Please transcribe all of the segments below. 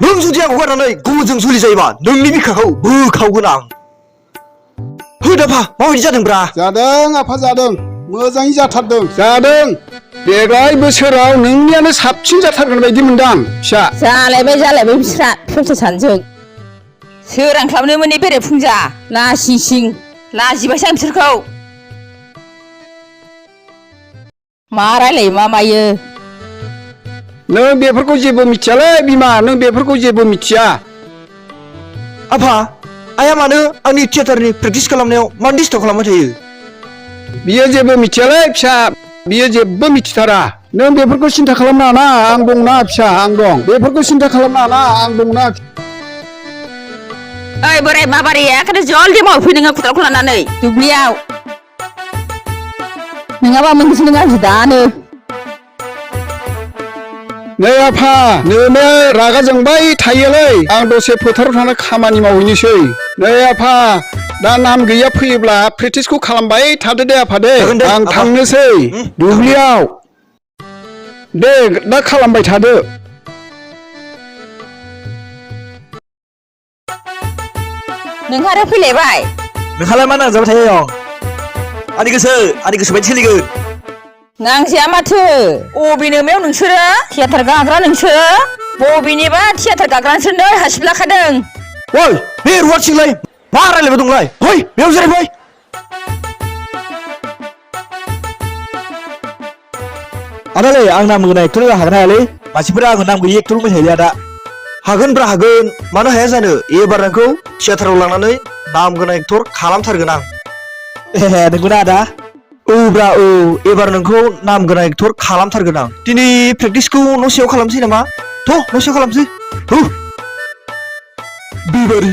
नों जुदि आंखौ गारनानै गुबुनजों जुलि जायोबा नोंनि बिखाखौ बोखावगोन आं होदाफा माबायदि जादोंब्रा जादों आफा जादों मोजाङै जाथारदों जादों देग्लाय बोसोराव नोंनियानो साबसिन जाथारगोन बायदि मोनदां फिसा जालायबाय बिस्रा फिसा सानजों सोरांख्लाबनो मोनै बेरे फुंजा लासिं सिं लाजिबायसो आं बिसोरखौ मा रायलायो मा मायो नों बेफोरखौ जेबो मिथियालै बिमा नों बेफोरखौ जेबो मिथिया आफा आइया मानो आंनि थियेटारनि प्रेक्टिस खालामनायाव मानो डिस्टार्ब खालामबाय थायो बियो जेबो मिथियालै फिसा बियो जेबो मिथिथारा नों बेफोरखौ सिन्था खालामनाङा आं दंना फिसा आं दं बेफोरखौ सिन्था खालामनाङा आं दंना ओइ बोराय माबारिया एखादो जल्दि मावफै नोङो खुदालखौ लानानै दुब्लियाव नङाबा मोनगोन नों आंखौ दानो नै आफा नोंनो रागा जोंबाय थायोलै आं दसे फोथाराव थांना खामानि मावहैनोसै नै आफा दा नाम गैया फैयोब्ला प्रेक्टिसखौ खालामबाय थादो दे आफा दे आं थांनोसै दुब्लियाव दे दा खालामबाय थादो नोंहा आरो फैलायबाय नोंहालाय मा नांजाबाय थायो आंनि गोसो बायदि सोलिगोन नांजाया माथो अबेनो मेव नोंसोरो थियेटार गाग्रा नोंसोरो बबेनिबा थियेटार गाग्रा नोंसोरनो हासिब लाखादों ओइ बे रुवाथिंलाय मा रायलायबाय दंलाय फै बेयाव जिरायफै आदालै आं नाम गोनां एक्टर जानो हागोन हायालै मानसिफोरा आङो नाम गैयि एक्टर बुंबाय थायोलै आदा हागोनब्रा हागोन मानो हाया जानो एबार नोंखौ थियेटाराव लांनानै नाम गोनां एक्टर खालामथारगोन आं नंगौना आदा औब्रा औ एबार नोंखौ नाम गोनां एक्टर खालामथारगोन आं दिनै प्रेक्टिसखौ न' सिङाव खालामसै नामा थ' न' सिङाव खालामसै बिबारि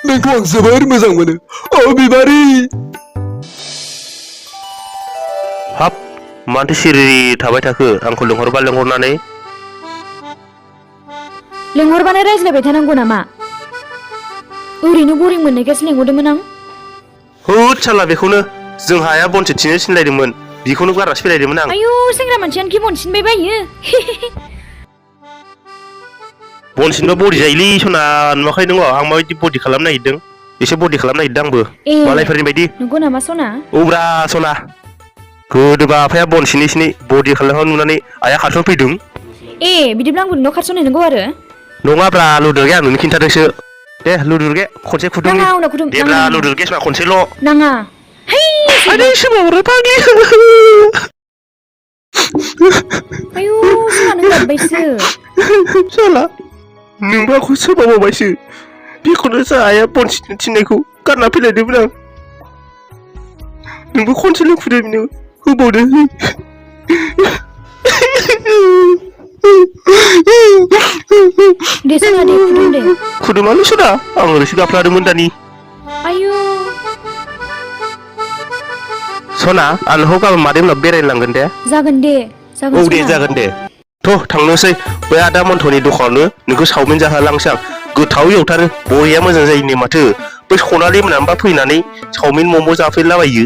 नोंखौ आं जोबोर मोजां मोनो औ बिबारि हाब मानोथो सिरि थाबाय थाखो आंखौ लिंहरबा लिंहरनानै लिंहरबानो रायज्लायबाय थानांगौ नामा ओरैनो बरिं मोननायखायसो लिंहरदोंमोन आं होद साला बेखौनो जों हाया बनसो थिनो सिनलायदोंमोन बेखौनो गारनासो फैलायदोंमोन आं आयौ सेंग्रा मानसियानो कि बन सिनबाय बायो बन सिनबा बडि जायोलै सना नुवाखै नोङो आं माबायदि बडि खालामनो नागिरदों एसे बडि खालामनो नागिरदों आंबो मालायफोरनि बायदि नंगौ नामा सना औब्रा सना गोदोबा आफाया बन सिनै सिनै बडि खालामनायखौ नुनानै आइया खाथियाव फैदों बिदिब्ला आंबो नोंनाव खारसनहैनांगौ आरो नङाब्रा लुदुरगे आं नोंनो खिन्थादोंसो दे लुदुरगे खनसे खुदुंनि नाङा उनाव खुदुं देब्रा लुदुरगे मा खनसेल' नाङा आरे सोमावरो फाग्लि आयौ सना नों गाबबायसो साला नोंबो आंखौ सोमावबायसो बेखौनो आइया बन सिननो थिननायखौ गारना फैलायदोंमोन आं नोंबो खनसेल' खुदों होबावदो दे सना दे खुदुं दे खुदुमालै सना आं ओरैसो गाफ्लादोंमोन दानि आयौ सना आं नोंखौ गाबोन मादै मोनाव बेरायनो लांगोन दे जागोन दे औ दे जागोन दे थ' थांनोसै बै आदा मन्थ'नि दखानावनो नोंखौ सावमिन जाहोलांसै आं गोथाव एवथारो बरिया मोजां जायोनो माथो बै सनालि मोनाबा फैनानै सावमिन मम' जाफैलाबायो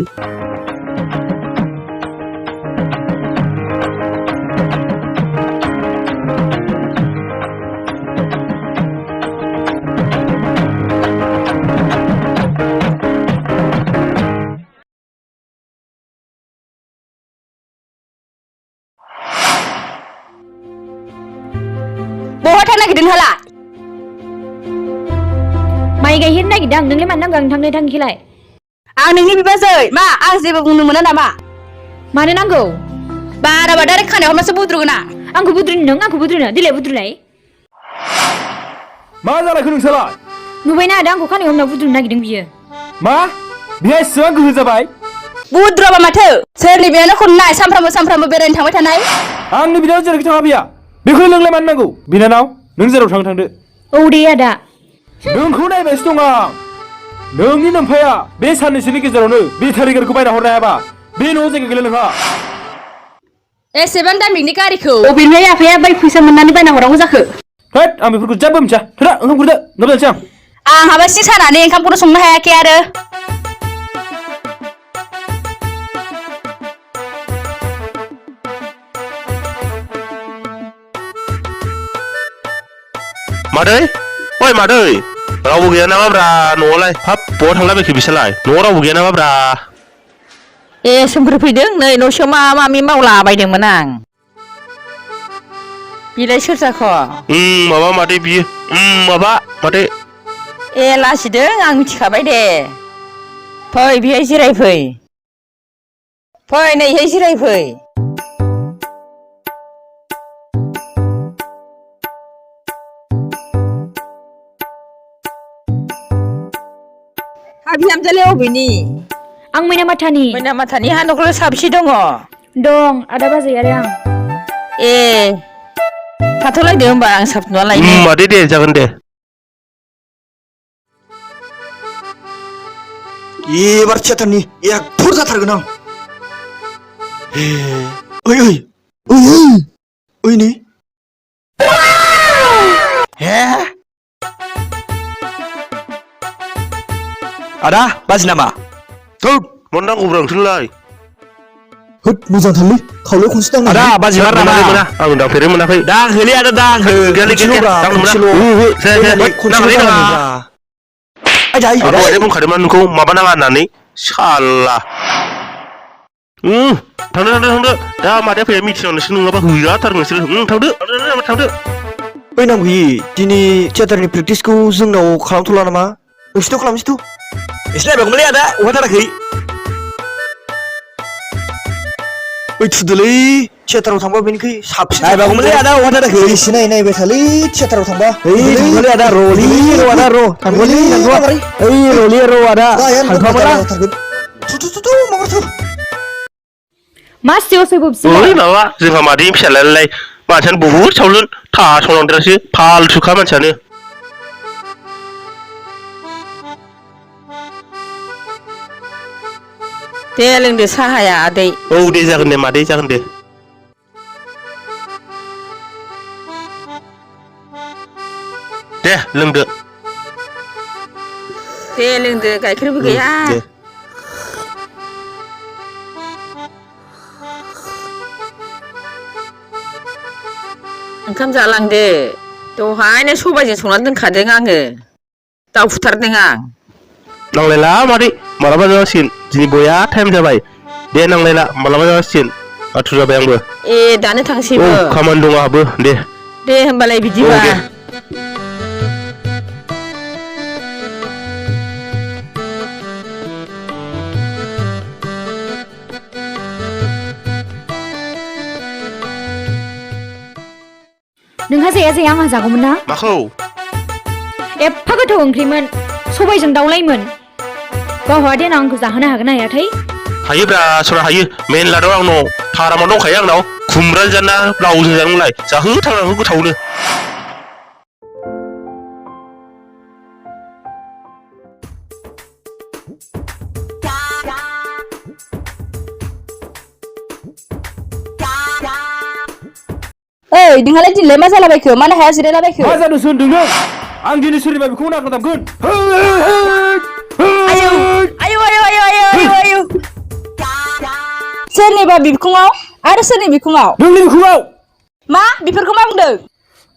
बहा थांनो नागिरदों नोंहालाय माइ गायहैनो नागिरदों नोंलाय मानो नांगौ आं थांनाय थांखिलाय आं नोंनि बिबाजै मा आं जेबो बुंनो मोना नामा मानो नांगौ बाराबा डाइरेक्ट खानायाव हमनासो बुद्रुगोन आंखौ बुद्रुनो नों आंखौ बुद्रुनो देलाय बुद्रुलाय मा जालायखो नोंसोरलाय नुबायना आदा आंखौ खानायाव हमना बुद्रुनो नागिरदों बियो मा बिहा एसेबां गोहो जाबाय बुद्रुआबा माथो सोरनि बिनानाव खननाय सानफ्रामबो बेरायनो थांबाय थानाय आंनि बिनानाव जेरावखि थाङा बिया बेखौ नोंलाय मानो नांगौ बिनानाव नों जेराव थांदो औ दे आदा नोंखौ नायबायसो दं आं नोंनि नोमफाया बे साननैसोनि गेजेरावनो बेटारि गारिखौ बायना हरनो हायाबा बे न'आव जायगा गैला नोंहा एसेबां दामिनि गारिखौ अबेनिफ्राय आफाया बाय फैसा मोननानै बायना हरांगौ जाखो होद आं बेफोरखौ जेबो मिथिया थोदा ओंखाम खुरदो नोबोनोसै आं हाबा सिं सानानै ओंखामखौनो संनो हायाखै आरो मादै ओइ मादै रावबो गैया नामाब्रा न'आवलाय हाब बहा थांलाबायखो बिसोरलाय न'आव रावबो गैया नामाब्रा ए सोमखोर फैदों नै न'सो मामि मावलाबायदोंमोन आं बिलाय सोर जाख' माबा मादै बियो माबा मादै ए लाजिदों आं मिथिखाबाय दे फै बेहाय जिरायफै फै नैहाय जिरायफै हा बिहामजोलाय अबेनि आं मैनामाथानि मैनामाथानि हा न'खराव साबेसे दङ दं आदा बाजै आरो आं ए थाथ'लायदो होमबा आं साबनुआ लायनो मादै दे जागोन दे एबार थियाटारनि एक्टर जाथारगोन आं ओइ ओइ ओइ ओइ नै हे आदा बाजि नामा थोद मा नांगौब्रा नोंसोरलाय होद मोजांथारलै खावलायाव खनसे दांनो आदा बाजि मार नामा मोना आं दांफेरनो मोनाखै दांहोलै आदा दांहो आं बुंखादोंमोन नोंखौ माबा नाङा होननानै साला थांदो दा मादैया फैया मिथिनाव नोंसोर नङाबा हैयाथार नोंसोर थांदो ओइ नांगौयि दिनै थियाटारनि प्रेक्टिसखौ जोंनाव खालामथ'ला नामा नोंसिनाव खालामसैथ' एसे नायबागौमोनलै आदा अहाथाराखै ओइ थुदोलै थियाटाराव थांबा बेनिखै साबसिन नायबागौमोनलै आदा अहाथाराखै एसे नायबाय थालै थियाटाराव थांबा थांगोनलै आदा र'लै र' आदा र' थांगोनलै ओइ र'लै र' आदा थांखाबाला मासेयाव सैबोबसि ओइ माबा जोंहा मादैनि फिसालायालाय मानसियानो बहुद सावलुन थास'लांद्रासो फालथुखा मानसियानो दे लोंदो साहाया आदै औ दे जागोन दे मादै जागोन दे दे लोंदो दे लोंदो गाइखेरबो गैया दे ओंखाम जालांदो दहायनो सबायजों संनानै दोनखादों आङो दाउ फुथारदों आं नांलायला मादै मालाबा जासिगोन दिनै बया टाइम जाबाय दे नांलायला मालाबा जासिगोन आथुर जाबाय आंबो ए दानो थांसैबो खामानि दं आंहाबो दे होमबालाय बिदिबा दे नोंहा जाया जाया आंहा जागौमोन ना माखौ एफा गोथाव ओंख्रिमोन सबायजों दाउलायमोन गावहा देना आंखौ जाहोनो हागोन ना हायाथाय हायोब्रा सरा हायो मेनला दं आंनाव थारामाव दंखायो आंनाव खुमब्राजों जाना लावजों जानांलाय जाहोथारनांगौ गोथावनो ओइ नोंहालाय दिनैलाय मा जालाबायखो मानो हाया जिरायलाबायखो मा जादोंसो होनदों नों आं दिनै सोरनिबा बेखौ नांगौ दामगोन आयौ आयौ आयौ आयौ आयौ आयौ आयौ सोरनिबा बिखुङाव आरो सोरनि बिखुङाव नोंनि बिखुङाव मा बेफोरखौ मा बुंदों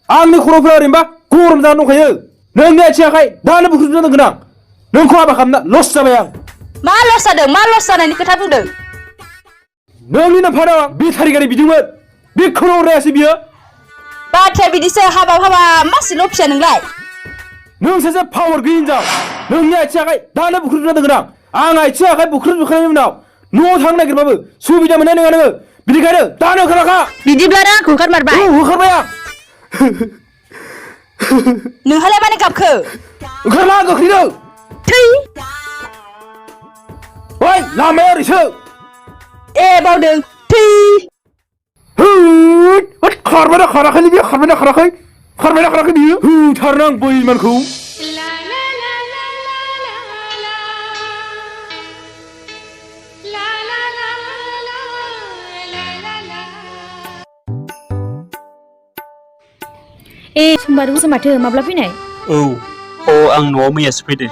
आंनि खर'फोरा ओरैनोबा गरम जाना दंखायो नोंनि आथिं आखाइ दानो बुख्रुबना दोनगोन आं नोंखौ हाबा खालामना लस जाबाय आं मा लस जादों मा लस जानायनि खोथा बुंदों नोंनि नोमफानाव बेटारि गारि बिदोंमोन बेखौनो हरनायासै बियो बाथ्राया बिदिसो हाबा मासिल' फिसा नोंलाय नों सासे पावार गैयि हिनजाव नोंनि आथिं आखाइ दानो बुख्रुबना दोनगोन आं आथिं आखाइ बुख्रुबजोबखांनायनि उनाव न'आव थांनो नागिरबाबो सुबिदा मोननाय नङा नोङो बिनिखायनो दानो ओंखाराखा बिदिब्लानो आंखौ होखारमारबाय होखारबाय आं नोंहालाय मानो गाबखो ओंखारला गोख्रैनो थै ओइ लामाया ओरैसो ए बावदों थै खारबायना खाराखै बियो खारबायना खाराखै बियो होथारनो आं बैमानखौ ए समबारसो माथो माब्ला फैनाय आं न'आव मैयासो फैदों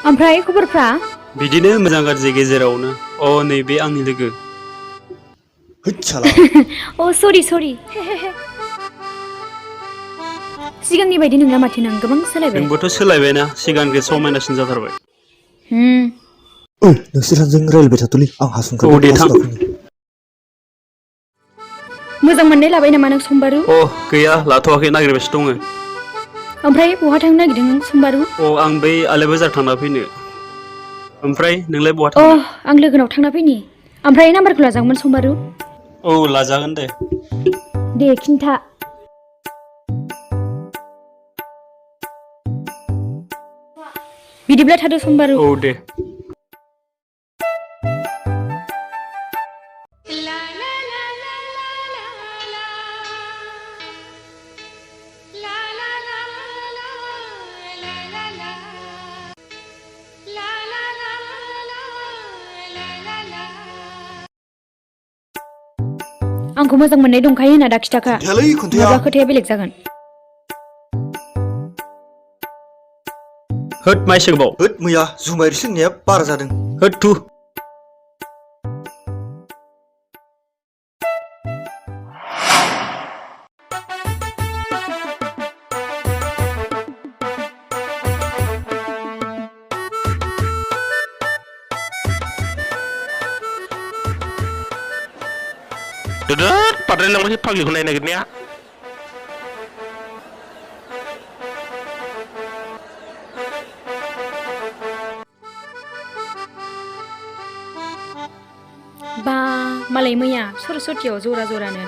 ओमफ्राय खबरफ्रा बिदिनो मोजां गाज्रि गेजेरावनो नैबे आंनि लोगो सरि सिगांनि बायदि नोंना माथो नों गोबां सोलायबाय नोंबोथ' सोलायबायना सिगांनिख्रुइ समायनासिन जाथारबाय नोंसोर सानैजों रायलायबाय थाथ'लै आं हासुंखौ औ दे थां मोजां मोननाय लाबाय नामा नों समबारु अ गैया लाथ'वाखै नागिरबायसो दङ ओमफ्राय बहा थांनो नागिरदों नों समबारु अ आं बै आले बाजार थांना फैनो ओमफ्राय नोंलाय बहा अ थांनो आं लोगोनाव थांना फैनि ओमफ्राय नाम्बारखौ लाजागौमोन समबारु औ लाजागोन दे दे खिन्था बिदिब्ला थादो समबारु औ दे आंखौ मोजां मोननाय दंखायो होनना दा खिथाखा खोन्थायालै खोन्थाया नङाब्ला खोथाया बेलेग जागोन होद माइसेगबाव होद मैया जुमाय रोसि लोंनाया बारा जादों होद थु दोदोद बाद्रायलांबायसो फाग्लिखौ नायनो नागिरनाया बा मालाय मैया सरस्वतीयाव जरा जरानो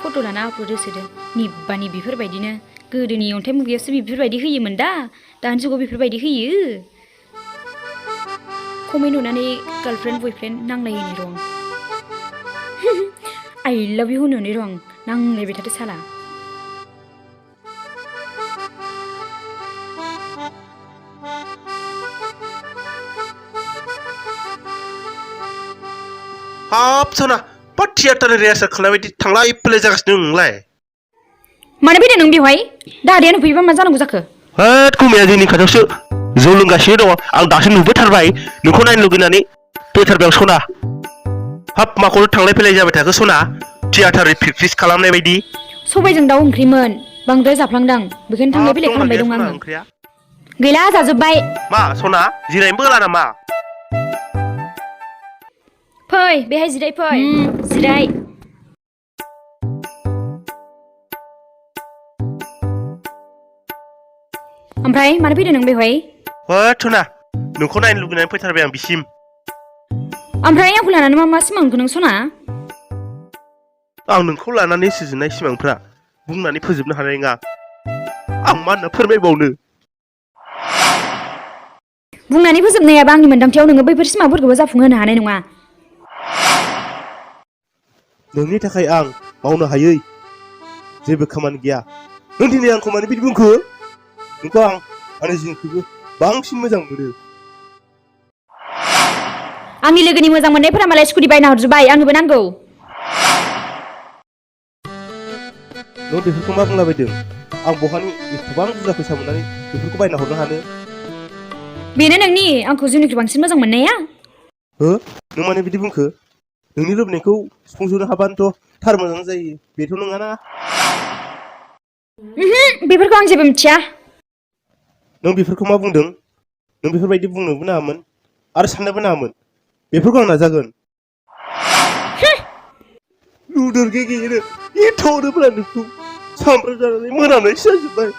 फट' लाना आपल'ड होसोदों निब्बानि बेफोरबायदिनो गोदोनि अन्थाइ मुगायावसो बेफोरबायदि होयोमोन दा दानि जुगाव बेफोरबायदि होयो कमेन्ट नुनानै गार्लफ्रेन्ड बयफ्रेन्ड नांलायोनि रं आइ लाभ इउ होननानै रं नांलायबाय थादो साला हाब सना बा थियाटारनि रिहार्सेल खालामनाय बायदि थांलाय फैलाय जागासिनो नोंलाय मानो फैदों नों बेवहाय दादाया नुफैयोबा मा जानांगौ जाखो होद गुमैया जोंनि खाथियावसो जौ लोंगासिनो दङ आं दासो नुबोथारबाय नोंखौ नायनो लुगैनानै फैथारबाय आं सना हाब माखौनो थांलाय फैलाय जाबाय थाखो सना थियाटारनि प्रेक्टिस खालामनाय बायदि सबायजों दाउ ओंख्रिमोन बांद्राय जाफ्लांदां बेखायनो थांलाय फैलाय खालामबाय दं आङो ओंख्रिया गैला जाजोब्बाय मा सना जिरायनोबो होला नामा फै बेहाय जिराय फै जिराय ओमफ्राय मानो फैदों नों बेवहाय होद सना नोंखौ नायनो लुगैनानै फैथारबाय आं बिसिम ओमफ्राय आंखौ लानानै मा सिमां नुखो नों सना आं नोंखौ लानानै सुजुनाय सिमांफ्रा बुंनानै फोजोबनो हानाय नङा आं मा होनना फोरमायबावनो बुंनानै फोजोबनायाबा आंनि मोन्दांथियाव नोङो बैफोर सिमांफोरखौबो जाफुंहोनो हानाय नङा नोंनि थाखाय आं मावनो हायै जेबो खामानि गैया नों दिनै आंखौ मानो बिदि बुंखो नोंखौ आं आंनि जिउनिख्रुइबो बांसिन मोजां मोनो आंनि लोगोनि मोजां मोननायफोरा मालाय स्कुटि बायना हरजोब्बाय आंनोबो नांगौ नों बेफोरखौ मा बुंलाबायदों आं बहानि एथबां बुरजा फैसा मोननानै बेफोरखौ बायना हरनो हानो बेनो नोंनि आंखौ जिउनिख्रुइ बांसिन मोजां मोननाया हो नों मानो बिदि बुंखो नोंनि लुबैनायखौ सुफुंजोबनो हाबानोथ' थार मोजां जायो बेथ' नङाना बेफोरखौ आं जेबो मिथिया नों बेफोरखौ मा बुंदों नों बेफोरबायदि बुंनोबो नाङामोन आरो साननोबो नाङामोन बेफोरखौ आं नाजागोन लुदोर गेगेनो एथ'नोब्ला नोंखौ सामब्राम जानानै मोनामनायसो जाजोब्बाय